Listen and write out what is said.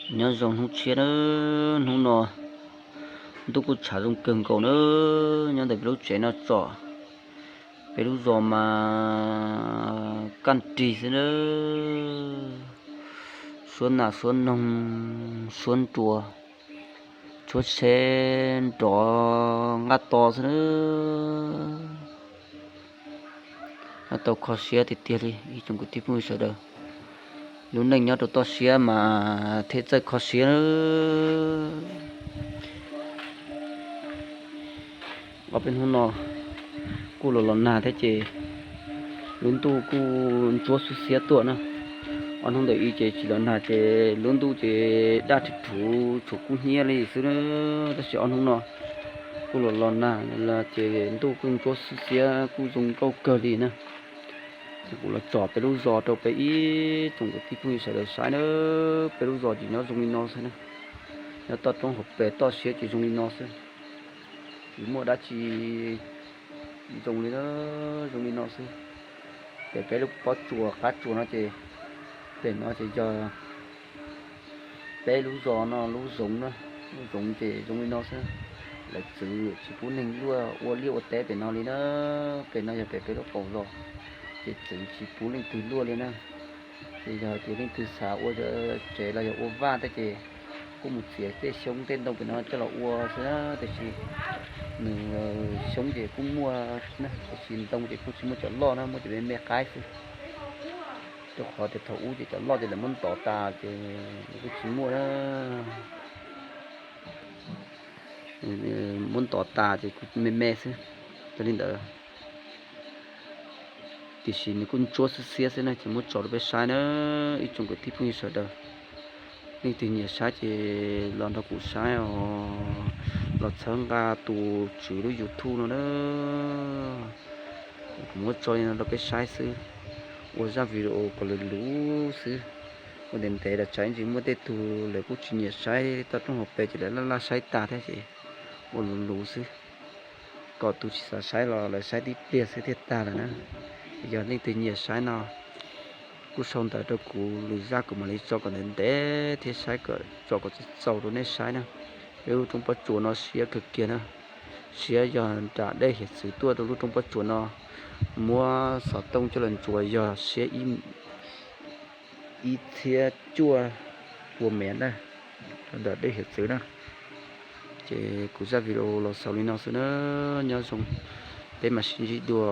Nyob zoo hnub tshiab na, hnub no ntuj kuj tshav zoo kawg nkaus na. Nyob ntawm peb lub tsev no tso, peb lub zos mas kaj nrig xwb na. Suab nas suab noog, suab nruas, tshuab tsheb nrov nqaj to xwb na. Nyob tau kho siab tiag tiag li ib tsoom kwv tij phooj ywg sawv daws. Lub neej nyob rau toj siab mas thiaj txawj kho siab. Ob peb hnub no kuj los los nag thiab ces lub ntuj kuj ntsuab xwb xiab tuaj na. Ob hnub ntawm ib ces tsis los nag ces lub ntuj ces daj rhuv rhuv tshuav kub hnyiab li xwb na. Tab sis ob hnub no kuj los los nag ces ntuj kuj ntsuab xwb xiab kuj zoo nkauj kawg li na. Ces kuv los tsom peb lub zos rau peb ib tsoom kwv tij phooj ywg sawv daws saib na. Peb lub zos ces nyob zoo li no xwb na. Nyob toj roob hauv pes toj siab ces zoo li no xwb. Tsis muaj dab tsi zoo li na, zoo li no xwb. Ces peb lub pob tsuas qab tsuas no ces, pem no ces yog peb lub zos no lub zoov na, lub zoov ces zoo li no xwb. Lawv txwv tsis pub neeg luaj ua liaj ua teb pem no li na. Pem no yog pem peb lub qaum zos, ces txwv tsis pub leej twg luaj li na. Ces yog hais tias leej twg xav ua tsev los yog ua vaj tej ces kuj mus txiav tej xyoob tej ntoo pem no coj los ua xwb na. Tiam sis nws xyoob ces kuj muaj na, tiam sis ntoo ces kuj tsis muaj cov loj na, muaj cov me me qaib xwb. Rau qhov tias thaum ub ces cov loj ces lawv muab ntov tas ces nws kuj tsis muaj na. Muab ntov tas ces kuj me me xwb. Yog li ntawd, tiam sis nws kuj ntsuab xwb xiab xwb na, ces muab tso rau peb saib na ib tsoom kwv tij phooj ywg sawv daws. Leej twg nyiam saib ces los nrog kuv saib os, los txhawb nqa tus tswv lub YouTube no na. Kuv muab tso li no rau peb saib xwb, ua zaj video kom luv luv xwb. Ua ntev ntev los tsam ntsis muaj tej tug lawv kuj tsis nyiam saib toj roob hauv pes ces lawv laj laj saib tas thiab ces ua luv luv xwb, kom tus tsis xav saib los lawv saib tib pliag xwb thiaj tag lawm na. Yog leej twg nyiam saib no kuj sau ntawv rau kuv, lwm zaj kuv mam li tso kom ntev ntev thiab saib kom tso kom txaus txaus rau nej saib na. Peb lub roob pob tsuas no siab kawg kiag na. Siab yog nram dej hiav txwv tuaj rau lub roob pob tsuas no, muab xov tooj coj los ntsuas yog siab ib txhiab cuaj pua mev na, rau nram dej hiav txwv na. Ces kuv zaj video los xaus li no xwb na, nyob zoo, peb mam sib ntsib dua.